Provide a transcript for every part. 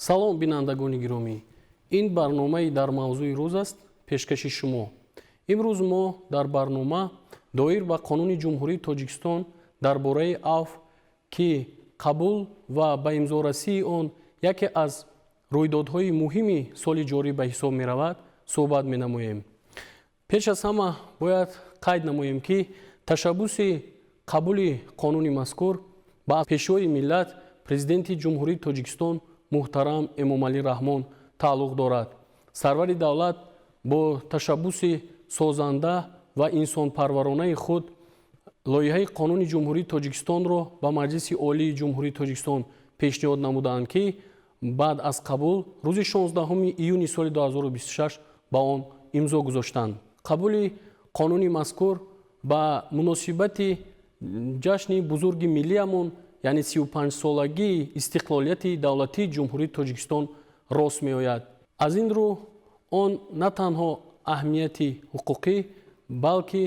Салом, бинандагони гиромӣ! Ин барномаи «Дар мавзӯи рӯз» аст, пешкаши шумо. Имрӯз мо дар барнома доир ба Қонуни Ҷумҳурии Тоҷикистон дар бораи авф, ки қабул ва ба имзорасии он яке аз рӯйдодҳои муҳими соли ҷорӣ ба ҳисоб меравад, суҳбат менамоем. Пеш аз ҳама бояд қайд намоем, ки ташаббуси қабули қонуни мазкур ба Пешвои миллат, Президенти Ҷумҳурии Тоҷикистон муҳтарам Эмомалӣ Раҳмон тааллуқ дорад. Сарвари давлат бо ташаббуси созанда ва инсонпарваронаи худ лоиҳаи Қонуни Ҷумҳурии Тоҷикистонро ба Маҷлиси Олии Ҷумҳурии Тоҷикистон пешниҳод намуданд, ки баъд аз қабул рӯзи 16 июни соли 2026 ба он имзо гузоштанд. Қабули қонуни мазкур ба муносибати ҷашни бузурги миллиамон, яъне 35-солагии истиқлолияти давлатии Ҷумҳурии Тоҷикистон рост меояд. Аз ин рӯ он на танҳо аҳамияти ҳуқуқӣ, балки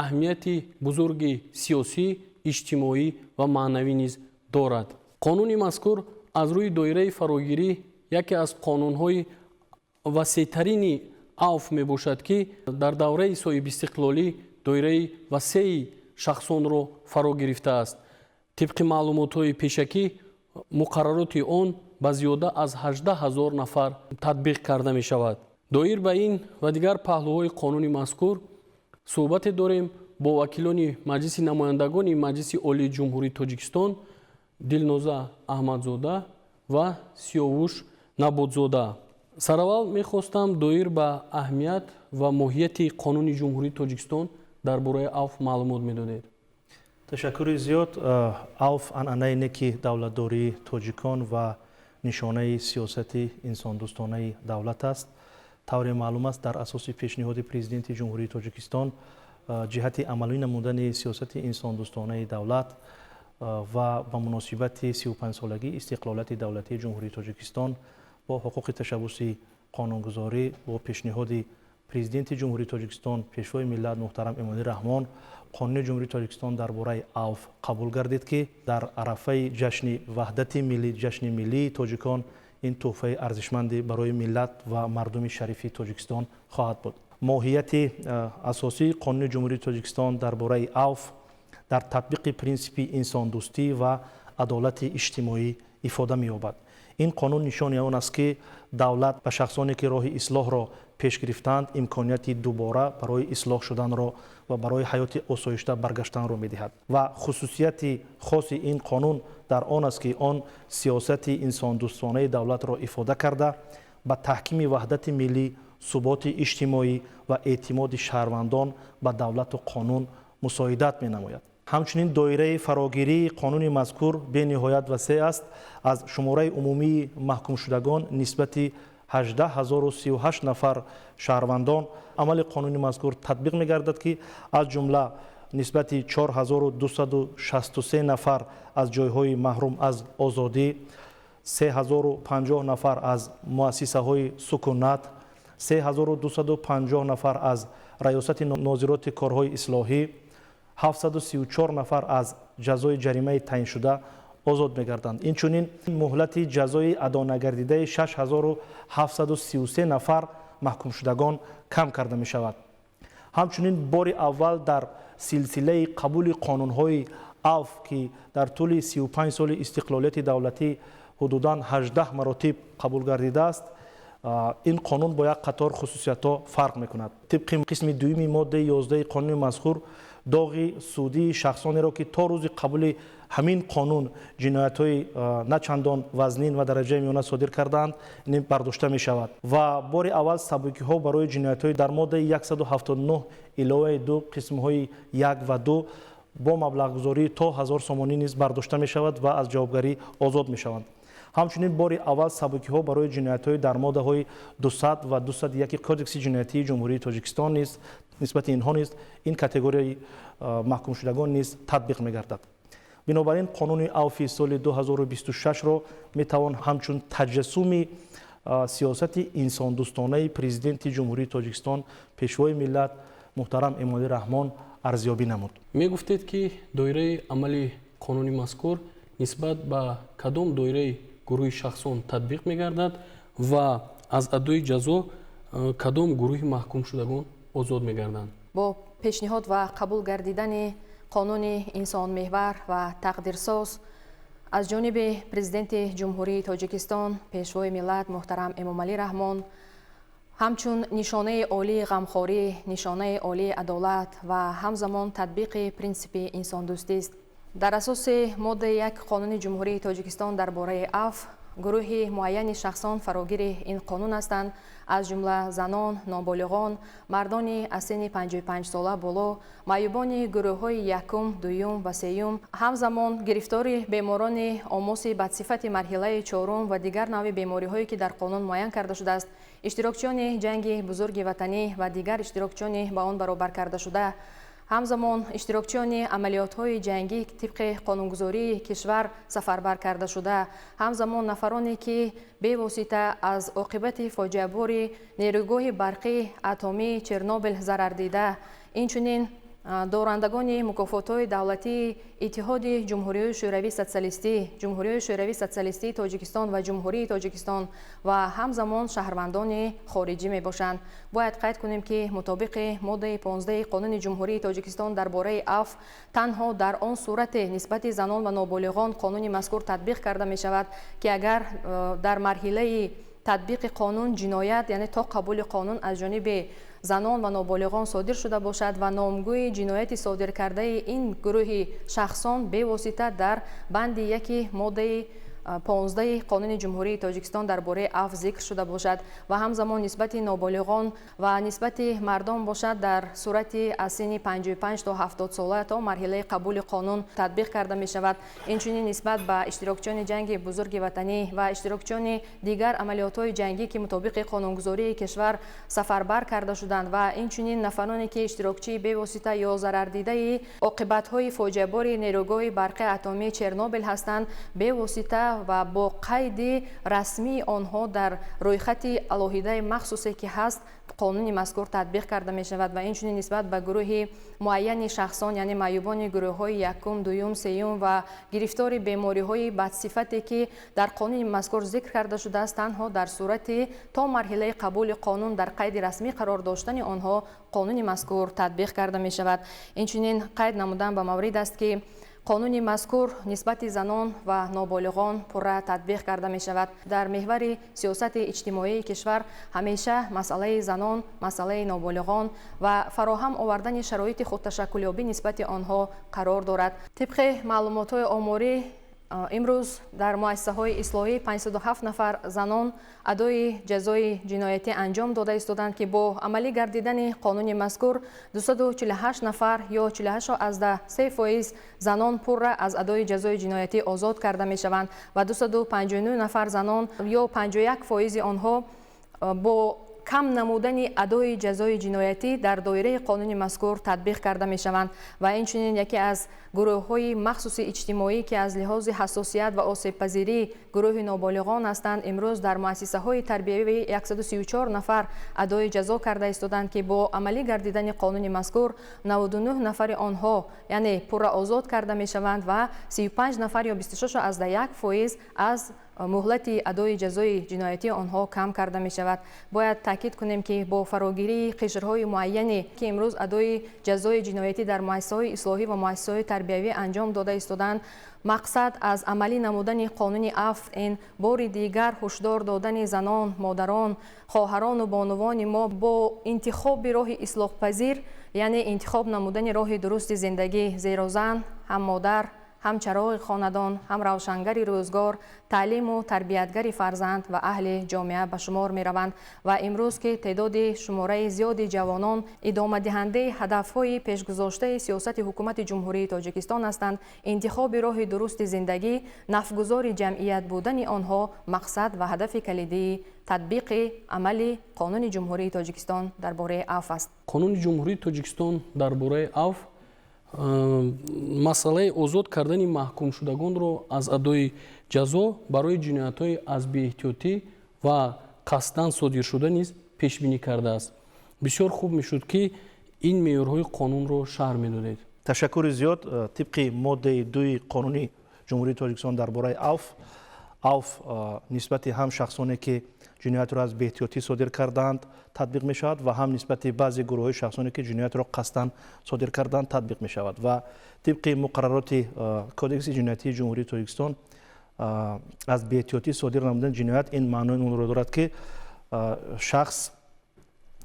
аҳамияти бузурги сиёсӣ, иҷтимоӣ ва маънавӣ низ дорад. Қонуни мазкур аз рӯи доираи фарогирӣ яке аз қонунҳои васеътарини авф мебошад, ки дар давраи соҳибистиқлолӣ доираи васеи шахсонро фаро гирифтааст. Тибқи маълумотҳои пешакӣ, муқаррароти он ба зиёда аз 18 ҳазор нафар татбиқ карда мешавад. Доир ба ин ва дигар паҳлӯҳои қонуни мазкур суҳбате дорем бо вакилони Маҷлиси намояндагони Маҷлиси Олии Ҷумҳурии Тоҷикистон Дилноза Аҳмадзода ва Сиёвуш Наботзода. Сараввал мехостам доир ба аҳамият ва моҳияти Қонуни Ҷумҳурии Тоҷикистон дар бораи авф маълумот медодед. Ташаккури зиёд. Авф анъанаи неки давлатдории тоҷикон ва нишонаи сиёсати инсондӯстонаи давлат аст. Тавре маълум аст, дар асоси пешниҳоди Президенти Ҷумҳурии Тоҷикистон ҷиҳати амалӣ намудани сиёсати инсондӯстонаи давлат ва ба муносибати 35-солагии истиқлолияти давлатии Ҷумҳурии Тоҷикистон бо ҳуқуқи ташаббуси қонунгузорӣ, бо пешниҳоди Президенти Ҷумҳурии Тоҷикистон, Пешвои миллат муҳтарам Эмомалӣ Раҳмон Қонуни Ҷумҳурии Тоҷикистон дар бораи авф қабул гардид, ки дар арафаи ҷашни ваҳдати миллӣ, ҷашни миллии тоҷикон, ин тӯҳфаи арзишманде барои миллат ва мардуми шарифи Тоҷикистон хоҳад буд. Моҳияти асосии Қонуни Ҷумҳурии Тоҷикистон дар бораи авф дар татбиқи принсипи инсондӯстӣ ва адолати иҷтимоӣ ифода меёбад. Ин қонун нишони он аст, ки давлат ба шахсоне, ки роҳи ислоҳро пеш гирифтаанд, имконияти дубора барои ислоҳ шуданро ва барои ҳаёти осоишта баргаштанро медиҳад. Ва хусусияти хоси ин қонун дар он аст, ки он сиёсати инсондӯстонаи давлатро ифода карда, ба таҳкими ваҳдати миллӣ, суботи иҷтимоӣ ва эътимоди шаҳрвандон ба давлату қонун мусоидат менамояд. Ҳамчунин доираи фарогирии қонуни мазкур бениҳоят васеъ аст. Аз шумораи умумии маҳкумшудагон нисбати 18 038 нафар шаҳрвандон амали қонуни мазкур татбиқ мегардад, ки аз ҷумла нисбати 4263 нафар аз ҷойҳои маҳрум аз озодӣ, 3050 нафар аз муассисаҳои сукунат, 3250 нафар аз раёсати нозироти корҳои ислоҳӣ, 734 нафар аз ҷазои ҷаримаи таъиншуда озод мегарданд. Инчунин муҳлати ҷазои адонагардидаи 6733 нафар маҳкумшудагон кам карда мешавад. Ҳамчунин бори аввал дар силсилаи қабули қонунҳои авф, ки дар тӯли 35 соли истиқлолияти давлатӣ ҳудудан 18 маротиб қабул гардидааст, ин қонун бо як қатор хусусиятҳо фарқ мекунад. Тибқи қисми дуюми моддаи 11 қонуни мазкур, доғи судии шахсонеро, ки то рӯзи қабули ҳамин қонун ҷиноятҳои на чандон вазнин ва дараҷаи миёна содир кардаанд, бардошта мешавад. Ва бори аввал сабукиҳо барои ҷиноятҳои дар моддаи 179 иловаи 2 қисмҳои 1 ва 2 бо маблағгузории то 1000 сомонӣ низ бардошта мешавад ва аз ҷавобгарӣ озод мешаванд. Ҳамчунин бори аввал сабукиҳо барои ҷиноятҳои дар моддаҳои 200 ва 201 Кодекси ҷиноятии Ҷумҳурии Тоҷикистон низ нисбати инҳо низ, ин категорияи маҳкумшудагон низ татбиқ мегардад. Бинобар ин қонуни авфи соли 2026-ро метавон ҳамчун таҷассуми сиёсати инсондӯстонаи Президенти Ҷумҳурии Тоҷикистон, Пешвои миллат муҳтарам Эмомалӣ Раҳмон арзёбӣ намуд. Мегуфтед, ки доираи амали қонуни мазкур нисбат ба кадом доираи гурӯҳи шахсон татбиқ мегардад ва аз адои ҷазо кадом гурӯҳи маҳкумшудагон озод мегарданд? Бо пешниҳод ва қабул гардидани қонуни инсонмеҳвар ва тақдирсоз аз ҷониби Президенти Ҷумҳурии Тоҷикистон, Пешвои миллат муҳтарам Эмомалӣ Раҳмон, ҳамчун нишонаи олии ғамхорӣ, нишонаи олии адолат ва ҳамзамон татбиқи принсипи инсондӯстист. Дар асоси моддаи 1 Қонуни Ҷумҳурии Тоҷикистон дар бораи афв, гурӯҳи муайяни шахсон фарогири ин қонун ҳастанд, аз ҷумла занон, ноболиғон, мардони аз синни 55 сола боло, маъюбони гурӯҳҳои якум, дуюм ва сеюм, ҳамзамон гирифтори беморони омоси бадсифати марҳилаи чорум ва дигар навъи бемориҳое, ки дар қонун муайян карда шудааст, иштирокчиёни ҷанги бузурги ватанӣ ва дигар иштирокчиёни ба он баробар карда шуда, ҳамзамон иштирокчиёни амалиётҳои ҷангӣ тибқи қонунгузории кишвар сафарбар карда шуда, ҳамзамон нафароне, ки бевосита аз оқибати фоҷиабори нерӯгоҳи барқии атомии Чернобил зарар дида, инчунин дорандагони мукофотҳои давлатии Иттиҳоди Ҷумҳуриҳои Шӯравии Социалистӣ, Ҷумҳуриҳои Шӯравии Социалистии Тоҷикистон ва Ҷумҳурии Тоҷикистон ва ҳамзамон шаҳрвандони хориҷӣ мебошанд. Бояд қайд кунем, ки мутобиқи моддаи 15 Қонуни Ҷумҳурии Тоҷикистон дар бораи афв танҳо дар он сурате нисбати занон ва ноболиғон қонуни мазкур татбиқ карда мешавад, ки агар дар марҳилаи татбиқи қонун ҷиноят, яъне то қабули қонун аз ҷониби занон ва ноболиғон содир шуда бошад ва номгӯи ҷинояти содиркардаи ин гурӯҳи шахсон бевосита дар банди 1 моддаи 15 Қонуни Ҷумҳурии Тоҷикистон дар бораи афв зикр шуда бошад ва ҳамзамон нисбати ноболиғон ва нисбати мардон бошад дар сурати аз синни 55 то 70 сола то марҳилаи қабули қонун татбиқ карда мешавад. Инчунин нисбат ба иштирокчиёни ҷанги бузурги ватанӣ ва иштирокчиёни дигар амалиётҳои ҷангӣ, ки мутобиқи қонунгузории кишвар сафарбар карда шуданд ва инчунин нафароне, ки иштирокчии бевосита ё зарардидаи оқибатҳои фоҷиабори нерӯгоҳи барқи атомии Чернобил ҳастанд, бевосита ва бо қайди расмии онҳо дар рӯйхати алоҳидаи махсусе, ки ҳаст, қонуни мазкур татбиқ карда мешавад ва инчунин нисбат ба гурӯҳи муайяни шахсон, яъне маъюбони гурӯҳҳои якум, дуюм, сеюм ва гирифтори бемориҳои бадсифате, ки дар қонуни мазкур зикр карда шудааст, танҳо дар сурати то марҳилаи қабули қонун дар қайди расмӣ қарор доштани онҳо қонуни мазкур татбиқ карда мешавад. Инчунин қайд намудан ба маврид аст, ки қонуни мазкур нисбати занон ва ноболиғон пурра татбиқ карда мешавад. Дар меҳвари сиёсати иҷтимоии кишвар ҳамеша масъалаи занон, масъалаи ноболиғон ва фароҳам овардани шароити худташаккулёбӣ нисбати онҳо қарор дорад. Тибқи маълумотҳои оморӣ, имрӯз дар муассисаҳои ислоҳӣ 507 нафар занон адои ҷазои ҷиноятӣ анҷом дода истоданд, ки бо амалӣ гардидани қонуни мазкур 248 нафар ё 48,3% занон пурра аз адои ҷазои ҷиноятӣ озод карда мешаванд ва 259 нафар занон ё 51% онҳо бо кам намудани адои ҷазои ҷиноятӣ дар доираи қонуни мазкур татбиқ карда мешаванд. Ва инчунин яке аз гурӯҳҳои махсуси иҷтимоӣ, ки аз лиҳози ҳассосият ва осебпазирӣ гурӯҳи ноболиғон ҳастанд, имрӯз дар муассисаҳои тарбиявӣ 134 нафар адои ҷазо карда истоданд, ки бо амалӣ гардидани қонуни мазкур 99 нафари онҳо, яъне пурра озод карда мешаванд ва 35 нафар ё 26,1% аз муҳлати адои ҷазои ҷиноятии онҳо кам карда мешавад. Бояд таъкид кунем, ки бо фарогирии қишрҳои муайяне, ки имрӯз адои ҷазои ҷиноятӣ дар муассисаҳои ислоҳӣ ва муассисаҳои тарбиявӣ анҷом дода истоданд, мақсад аз амалӣ намудани қонуни афв ин бори дигар ҳушдор додани занон, модарон, хоҳарону бонувони мо бо интихоби роҳи ислоҳпазир, яъне интихоб намудани роҳи дурусти зиндагӣ, зеро зан ҳам модар, ҳам чароғи хонадон, ҳам равшангари рӯзгор, таълиму тарбиятгари фарзанд ва аҳли ҷомеа ба шумор мераванд. Ва имрӯз, ки теъдоди шумораи зиёди ҷавонон идомадиҳандаи ҳадафҳои пешгузоштаи сиёсати ҳукумати Ҷумҳурии Тоҷикистон ҳастанд, интихоби роҳи дурусти зиндагӣ, нафгузори ҷамъият будани онҳо мақсад ва ҳадафи калидии татбиқи амали Қонуни Ҷумҳурии Тоҷикистон дар бораи афв аст. Қонуни Ҷумҳурии Тоҷикистон дар бораи афв масъалаи озод кардани маҳкумшудагонро аз адои ҷазо барои ҷиноятҳои аз беэҳтиётӣ ва қасдан содиршуда низ пешбинӣ кардааст. Бисёр хуб мешуд, ки ин меъёрҳои қонунро шарҳ медодед. Ташаккури зиёд. Тибқи моддаи 2 Қонуни Ҷумҳурии Тоҷикистон дар бораи афв, Авф нисбати ҳам шахсоне, ки ҷиноятро аз беэҳтиётӣ содир кардаанд, татбиқ мешавад ва ҳам нисбати баъзе гурӯҳҳои шахсоне, ки ҷиноятро қасдан содир кардаанд, татбиқ мешавад. Ва тибқи муқаррароти Кодекси ҷиноятии Ҷумҳурии Тоҷикистон, аз беэҳтиётӣ содир намудани ҷиноят ин маънои онро дорад, ки шахс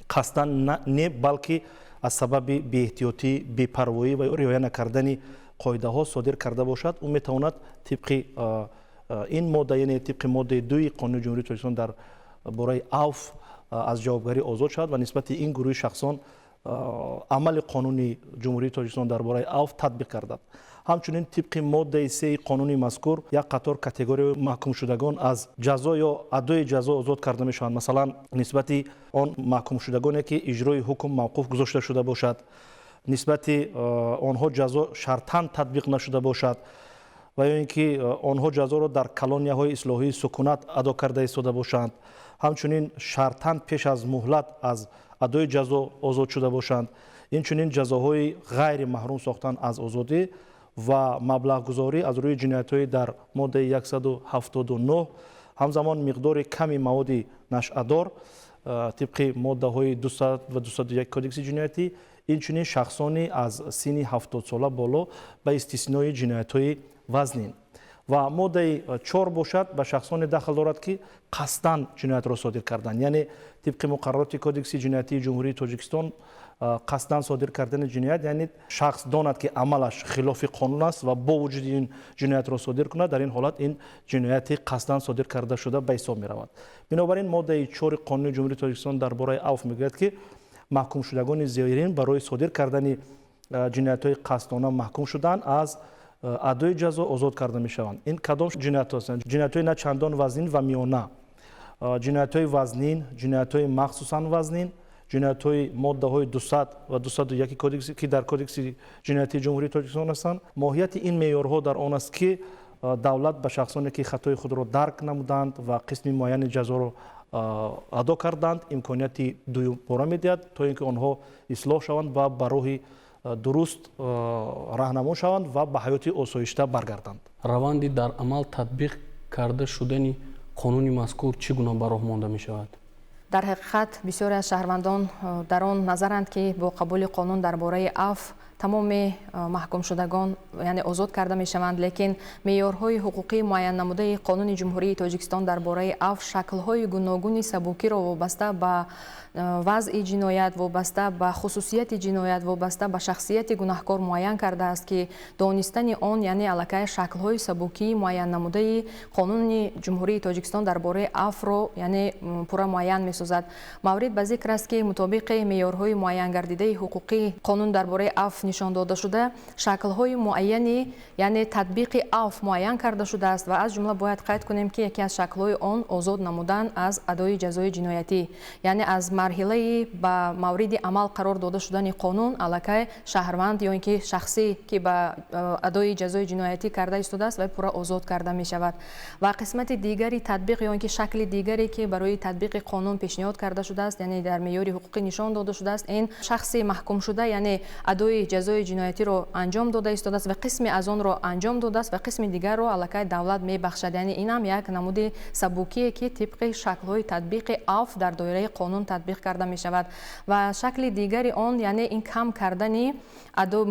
қасдан не, балки аз сабаби беэҳтиётӣ, бепарвоӣ ва риоя накардани қоидаҳо содир карда бошад, ӯ метавонад тибқи ин модда, яъне тибқи моддаи 2 Қонуни Ҷумҳурии Тоҷикистон дар бораи авф, аз ҷавобгарӣ озод шавад ва нисбати ин гурӯҳи шахсон амали Қонуни Ҷумҳурии Тоҷикистон дар бораи авф татбиқ гардад. Ҳамчунин, тибқи моддаи 3 қонуни мазкур, як қатор категорияи маҳкумшудагон аз ҷазо ё адои ҷазо озод карда мешаванд. Масалан, нисбати он маҳкумшудагоне, ки иҷрои ҳукм мавқуф гузошта шуда бошад, нисбати онҳо ҷазо шартан татбиқ нашуда бошад ва ё ин ки онҳо ҷазоро дар колонияҳои ислоҳии сукунат адо карда истода бошанд, ҳамчунин шартан пеш аз муҳлат аз адои ҷазо озод шуда бошанд, инчунин ҷазоҳои ғайри маҳрум сохтан аз озодӣ ва маблағгузорӣ аз рӯи ҷиноятҳои дар моддаи 179, ҳамзамон миқдори ками маводи нашъадор тибқи моддаҳои 200 ва 201 Кодекси ҷиноятӣ, инчунин шахсони аз синни 70сола боло ба истиснои ҷиноятҳои вазнин. Ва моддаи 4 бошад, ба шахсоне дахл дорад, ки қасдан ҷиноятро содир карданд. Яъне тибқи муқаррароти Кодекси ҷиноятии Ҷумҳурии Тоҷикистон, қасдан содир кардани ҷиноят, яъне шахс донад, ки амалаш хилофи қонун аст ва бо вуҷуди ин ҷиноятро содир кунад, дар ин ҳолат ин ҷинояти қасдан содир карда шуда ба ҳисоб меравад. Бинобар ин, моддаи 4 Қонуни Ҷумҳурии Тоҷикистон дар бораи авф мегӯяд, ки маҳкумшудагони зерин барои содир кардани ҷиноятҳои қасдона маҳкум шуданд, аз адои ҷазо озод карда мешаванд. Ин кадом ҷиноятҳо ҳастанд? Ҷиноятҳои на чандон вазнин ва миёна, ҷиноятҳои вазнин, ҷиноятҳои махсусан вазнин, ҷиноятҳои моддаҳои 200 ва 201 кодекси, ки дар Кодекси ҷиноятии Ҷумҳурии Тоҷикистон ҳастанд. Моҳияти ин меъёрҳо дар он аст, ки давлат ба шахсоне, ки хатои худро дарк намуданд ва қисми муайяни ҷазоро адо карданд, имконияти дуюмбора медиҳад, то ин ки онҳо ислоҳ шаванд ва ба роҳи дуруст раҳнамо шаванд ва ба ҳаёти осоишта баргарданд. Раванди дар амал татбиқ карда шудани қонуни мазкур чӣ гуна ба роҳ монда мешавад? Дар ҳақиқат, бисёре аз шаҳрвандон дар он назаранд, ки бо қабули қонун дар бораи афв тамоми маҳкумшудагон, яъне, озод карда мешаванд, лекин меъёрҳои ҳуқуқии муайяннамудаи Қонуни Ҷумҳурии Тоҷикистон дар бораи афв шаклҳои гуногуни сабукиро вобаста ба вазъи ҷиноят, вобаста ба хусусияти ҷиноят, вобаста ба шахсияти гунаҳкор муайян кардааст, ки донистани он, яъне аллакай шаклҳои сабукии муайяннамудаи Қонуни Ҷумҳурии Тоҷикистон дар бораи афвро, яъне, пурра муайян месозад. Маврид ба зикр аст, ки мутобиқи меъёрҳои муайянгардидаи ҳуқуқии қонун дар бораи афв нишон дода шуда, шаклҳои муайяни, яъне, татбиқи афв муайян карда шудааст ва аз ҷумла бояд қайд кунем, ки яке аз шаклҳои он озод намудан аз адои ҷазои ҷиноятӣ, яъне аз марҳилаи ба мавриди амал қарор дода шудани қонун аллакай шаҳрванд ё ин ки шахсе, ки ба адои ҷазои ҷиноятӣ карда истодааст, вай пурра озод карда мешавад. Ва қисмати дигари татбиқ ё ин ки шакли дигаре, ки барои татбиқи қонун пешниҳод карда шудааст, яъне дар меъёри ҳуқуқӣ нишон дода шудааст, ин шахси маҳкумшуда, яъне адои ҷазои ҷиноятиро анҷом дода истодааст ва қисме аз онро анҷом додааст ва қисми дигарро аллакай давлат мебахшад. Яъне ин ҳам як намуди сабукие, ки тибқи шаклҳои татбиқи афв дар доираи қонун татбиқ карда мешавад. Ва шакли дигари он, яъне ин кам кардани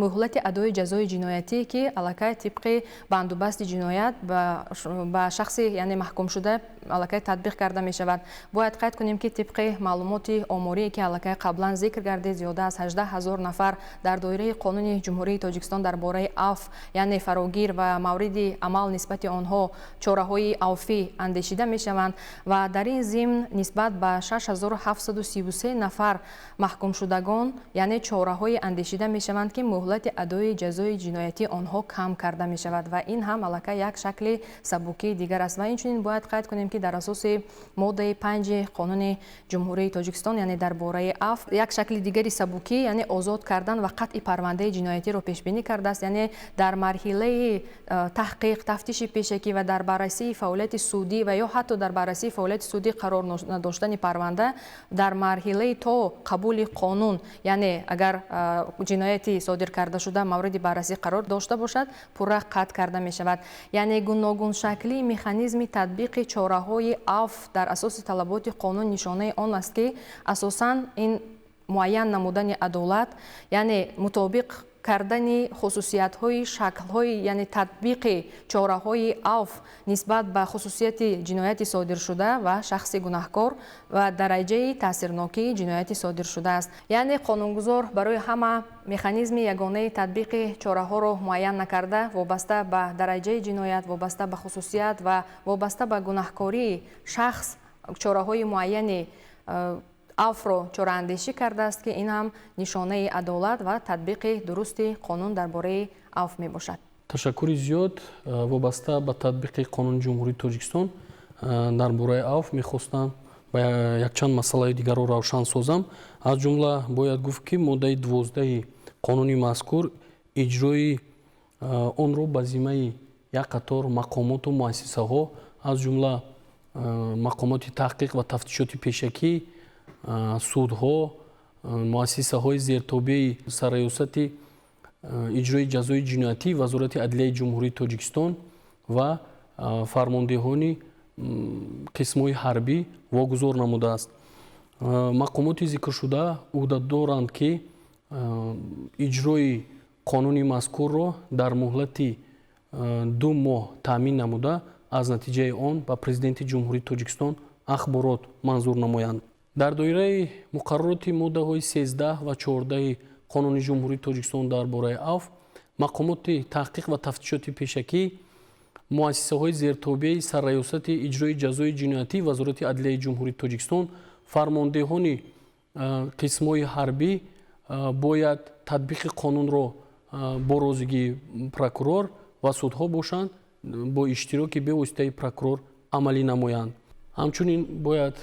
муҳлати адои ҷазои ҷиноятӣ, ки аллакай тибқи бандубасти ҷиноят ба шахси, яъне, маҳкумшуда аллакай татбиқ карда мешавад. Бояд қайд кунем, ки тибқи маълумоти оморие, ки аллакай қаблан зикр гардид, зиёда аз 18 ҳазор нафар дар доираи Қонуни Ҷумҳурии Тоҷикистон дар бораи афв, яъне фарогир ва мавриди амал нисбати онҳо чораҳои авфӣ андешида мешаванд ва дар ин зимн нисбат ба 6733 нафар маҳкумшудагон, яъне, чораҳое андешида мешаванд, ки муҳлати адои ҷазои ҷиноятии онҳо кам карда мешавад ва ин ҳам аллакай як шакли сабукии дигар аст. Ва инчунин бояд қайд кунем, ки дар асоси моддаи 5 Қонуни Ҷумҳурии Тоҷикистон, яъне дар бораи афв, як шакли дигари сабукӣ, яъне озод кардан ва қатъи парванда. парвандаи ҷиноятиро пешбинӣ кардааст, яъне дар марҳилаи таҳқиқ, тафтиши пешакӣ ва дар баррасии фаъолияти судӣ ва ё ҳатто дар баррасии фаъолияти судӣ қарор надоштани парванда дар марҳилаи то қабули қонун, яъне агар ҷинояти содир карда шуда мавриди баррасӣ қарор дошта бошад, пурра қатъ карда мешавад. Яъне гуногуншаклии механизми татбиқи чораҳои авф дар асоси талаботи қонун нишонаи он аст, ки асосан ин муайян намудани адолат, яъне мутобиқ кардани хусусиятҳои шаклҳои, яъне татбиқи чораҳои авф нисбат ба хусусияти ҷинояти содиршуда ва шахси гунаҳкор ва дараҷаи таъсирнокии ҷинояти содиршуда аст. Яъне қонунгузор барои ҳама механизми ягонаи татбиқи чораҳоро муайян накарда, вобаста ба дараҷаи ҷиноят, вобаста ба хусусият ва вобаста ба гунаҳкории шахс чораҳои муайяни авфро чораандешӣ кардааст, ки ин ҳам нишонаи адолат ва татбиқи дурусти қонун дар бораи авф мебошад. Ташаккури зиёд. Вобаста ба татбиқи қонуни Ҷумҳурии Тоҷикистон дар бораи авф мехостам ба якчанд масъалаи дигарро равшан созам. Аз ҷумла бояд гуфт, ки моддаи 12-и қонуни мазкур иҷрои онро ба зиммаи як қатор мақомоту муассисаҳо, аз ҷумла мақомоти таҳқиқ ва тафтишоти пешакӣ, судҳо, муассисаҳои зертобеи сарраёсати иҷрои ҷазои ҷиноятӣ Вазорати адлияи Ҷумҳурии Тоҷикистон ва фармондеҳони қисмҳои ҳарбӣ вогузор намудааст. Мақомоти зикршуда ӯҳдадоранд, ки иҷрои қонуни мазкурро дар муҳлати 2 моҳ таъмин намуда, аз натиҷаи он ба Президенти Ҷумҳурии Тоҷикистон ахборот манзур намоянд. Дар доираи муқаррароти моддаҳои 13 ва 14 қонуни Ҷумҳурии Тоҷикистон дар бораи авф, мақомоти таҳқиқ ва тафтишоти пешакӣ, муассисаҳои зертобеи сарраёсати иҷрои ҷазои ҷиноятӣ Вазорати адлияи Ҷумҳурии Тоҷикистон, фармондеҳони қисмҳои ҳарбӣ бояд татбиқи қонунро бо розигии прокурор ва судҳо бошанд, бо иштироки бевоситаи прокурор амалӣ намоянд. Ҳамчунин бояд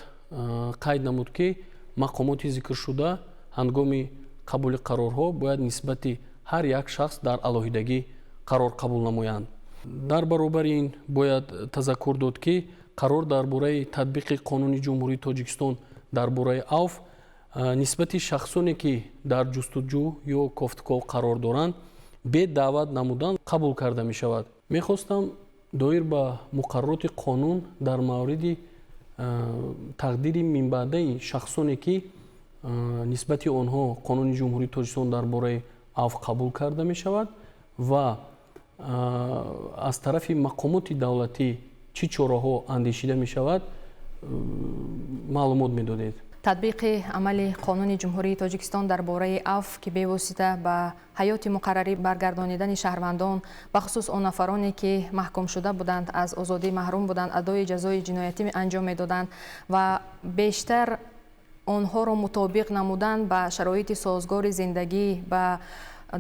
қайд намуд, ки мақомоти зикршуда ҳангоми қабули қарорҳо бояд нисбати ҳар як шахс дар алоҳидагӣ қарор қабул намоянд. Дар баробари ин бояд тазаккур дод, ки қарор дар бораи татбиқи қонуни Ҷумҳурии Тоҷикистон дар бораи авф нисбати шахсоне, ки дар ҷустуҷӯ ё кофтуков қарор доранд, бе даъват намудан қабул карда мешавад. Мехостам доир ба муқаррароти қонун дар мавриди тақдири минбаъдаи шахсоне, ки нисбати онҳо қонуни Ҷумҳурии Тоҷикистон дар бораи авф қабул карда мешавад ва аз тарафи мақомоти давлатӣ чӣ чораҳо андешида мешавад, маълумот медодед. Татбиқи амали қонуни Ҷумҳурии Тоҷикистон дар бораи авф, ки бевосита ба ҳаёти муқаррарӣ баргардонидани шаҳрвандон, бахусус он нафароне, ки маҳкум шуда буданд, аз озодӣ маҳрум буданд, адои ҷазои ҷиноятӣ анҷом медоданд ва бештар онҳоро мутобиқ намудан ба шароити созгори зиндагӣ, ба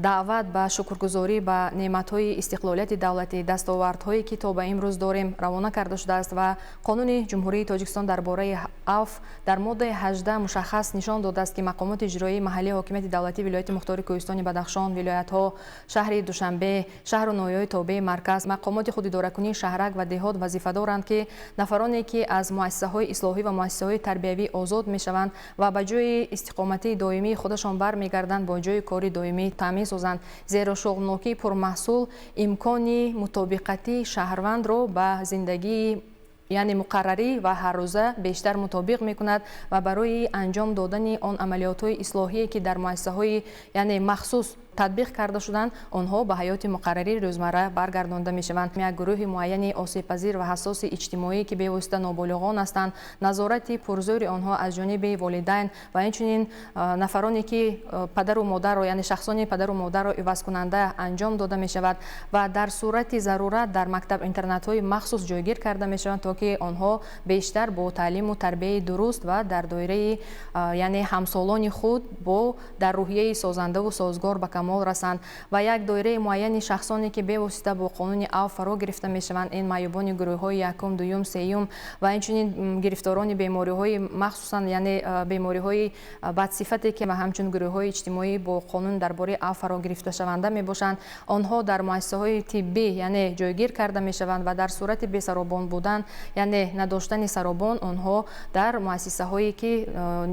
даъват ба шукргузорӣ ба неъматҳои истиқлолияти давлатӣ, дастовардҳое, ки то ба имрӯз дорем, равона карда шудааст. Ва қонуни Ҷумҳурии Тоҷикистон дар бораи авф дар моддаи 18 мушаххас нишон додааст, ки мақомоти иҷроии маҳаллии ҳокимияти давлатии вилояти мухтори Кӯҳистони Бадахшон, вилоятҳо, шаҳри Душанбе, шаҳру ноҳияҳои тобеи марказ, мақомоти худидоракунии шаҳрак ва деҳот вазифа доранд, ки нафароне, ки аз муассисаҳои ислоҳӣ ва муассисаҳои тарбиявӣ озод мешаванд ва ба ҷои истиқоматии доимии худашон бармегарданд, бо ҷои кори доимӣ таъмин созанд, зеро шуғлнокии пурмаҳсул имкони мутобиқатии шаҳрвандро ба зиндагии, яъне муқаррарӣ ва ҳаррӯза бештар мутобиқ мекунад ва барои анҷом додани он амалиётҳои ислоҳие, ки дар муассисаҳои, яъне махсус татбиқ карда шуданд, онҳо ба ҳаёти муқаррарии рӯзмарра баргардонда мешаванд. Як гурӯҳи муайяни осебпазир ва ҳассоси иҷтимоӣ, ки бевосита ноболиғон ҳастанд, назорати пурзӯри онҳо аз ҷониби волидайн ва инчунин нафароне, ки падару модарро, яъне шахсони падару модарро ивазкунанда анҷом дода мешавад ва дар сурати зарурат дар мактаб-интернатҳои махсус ҷойгир карда мешаванд, то ки онҳо бештар бо таълиму тарбияи дуруст ва дар доираи, яъне ҳамсолони худ бо дар рӯҳияи созандаву созгор ба камол расанд ва як доираи муайяни шахсоне ки бевосита бо қонуни авф фаро гирифта мешаванд, ин маъюбони гурӯҳҳои якум, дуюм, сеюм ва инчунин гирифторони бемориҳои махсусан, яъне бемориҳои бадсифате ки ҳамчун гурӯҳҳои иҷтимоӣ бо қонун дар бораи авф фаро гирифташаванда мебошанд, онҳо дар муассисаҳои тиббӣ, яъне ҷойгир карда мешаванд ва дар сурати бесаробон будан, яъне надоштани саробон, онҳо дар муассисаҳое ки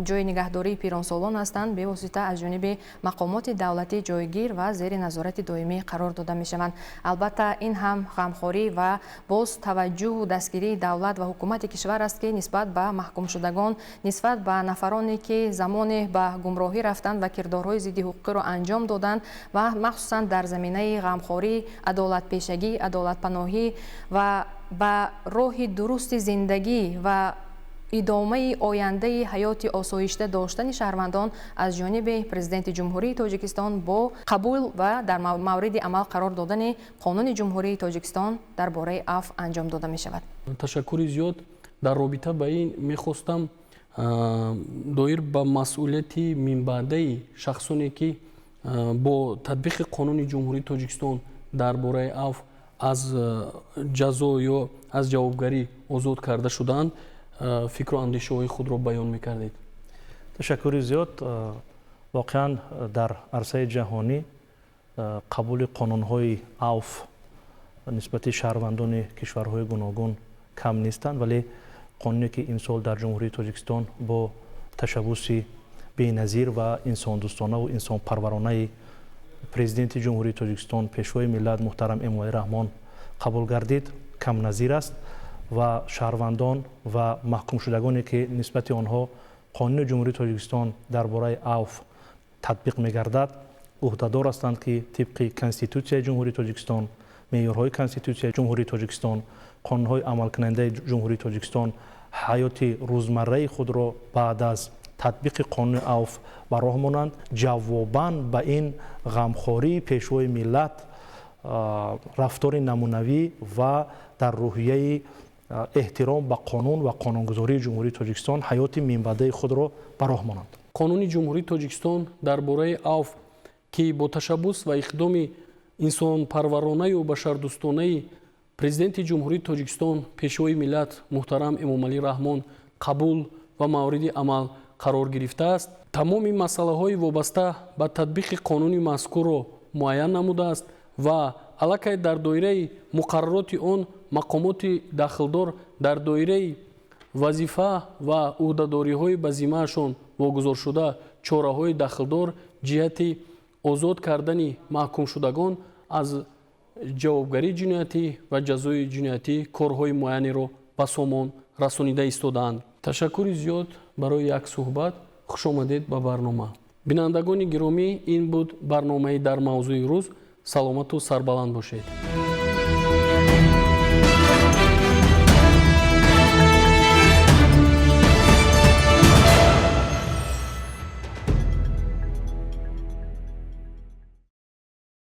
ҷойи нигаҳдории пиронсолон ҳастанд, бевосита аз ҷониби мақомоти давлатӣ ҷойгир ва зери назорати доимӣ қарор дода мешаванд. Албатта, ин ҳам ғамхорӣ ва боз таваҷҷӯҳу дастгирии давлат ва ҳукумати кишвар аст, ки нисбат ба маҳкумшудагон, нисбат ба нафароне ки замоне ба гумроҳӣ рафтанд ва кирдорҳои зидди ҳуқуқиро анҷом доданд ва махсусан дар заминаи ғамхорӣ, адолатпешагӣ, адолатпаноҳӣ ва ба роҳи дурусти зиндагӣ ва идомаи ояндаи ҳаёти осоишта доштани шаҳрвандон аз ҷониби Президенти Ҷумҳурии Тоҷикистон бо қабул ва дар мавриди амал қарор додани Қонуни Ҷумҳурии Тоҷикистон дар бораи авф анҷом дода мешавад. Ташаккури зиёд. Дар робита ба ин мехостам доир ба масъулияти минбаъдаи шахсоне ки бо татбиқи Қонуни Ҷумҳурии Тоҷикистон дар бораи авф аз ҷазо ё аз ҷавобгарӣ озод карда шудаанд, фикру андешаҳои худро баён мекардед. Ташаккури зиёд. Воқеан, дар арсаи ҷаҳонӣ қабули қонунҳои авф нисбати шаҳрвандони кишварҳои гуногун кам нестанд, вале қонуне ки имсол дар Ҷумҳурии Тоҷикистон бо ташаббуси беназир ва инсондӯстонаву инсонпарваронаи Президенти Ҷумҳурии Тоҷикистон, Пешвои миллат муҳтарам Эмомалӣ Раҳмон қабул гардид, камназир аст ва шаҳрвандон ва маҳкумшудагоне ки нисбати онҳо Қонуни Ҷумҳурии Тоҷикистон дар бораи авф татбиқ мегардад, ӯҳдадор ҳастанд, ки тибқи Конститутсияи Ҷумҳурии Тоҷикистон, меъёрҳои Конститутсияи Ҷумҳурии Тоҷикистон, қонунҳои амалкунандаи Ҷумҳурии Тоҷикистон ҳаёти рӯзмарраи худро баъд аз татбиқи қонуни авф ба роҳ монанд. Ҷавобан ба ин ғамхории Пешвои миллат, рафтори намунавӣ ва дар рӯҳияи эҳтиром ба қонун ва қонунгузории Ҷумҳурии Тоҷикистон ҳаёти минбаъдаи худро ба роҳ монанд. Қонуни Ҷумҳурии Тоҷикистон дар бораи авф, ки бо ташаббус ва иқдоми инсонпарваронаю башардӯстонаи Президенти Ҷумҳурии Тоҷикистон, Пешвои миллат муҳтарам Эмомалӣ Раҳмон қабул ва мавриди амал қарор гирифтааст, тамоми масъалаҳои вобаста ба татбиқи қонуни мазкурро муайян намудааст ва аллакай дар доираи муқаррароти он мақомоти дахлдор дар доираи вазифа ва ӯҳдадориҳои ба зиммаашон вогузоршуда чораҳои дахлдор ҷиҳати озод кардани маҳкумшудагон аз ҷавобгарии ҷиноятӣ ва ҷазои ҷиноятӣ корҳои муайянеро ба сомон расонида истодаанд. Ташаккури зиёд барои як суҳбат. Хушомадед ба барнома. Бинандагони гиромӣ, ин буд барномаи «Дар мавзӯи рӯз». Саломату сарбаланд бошед.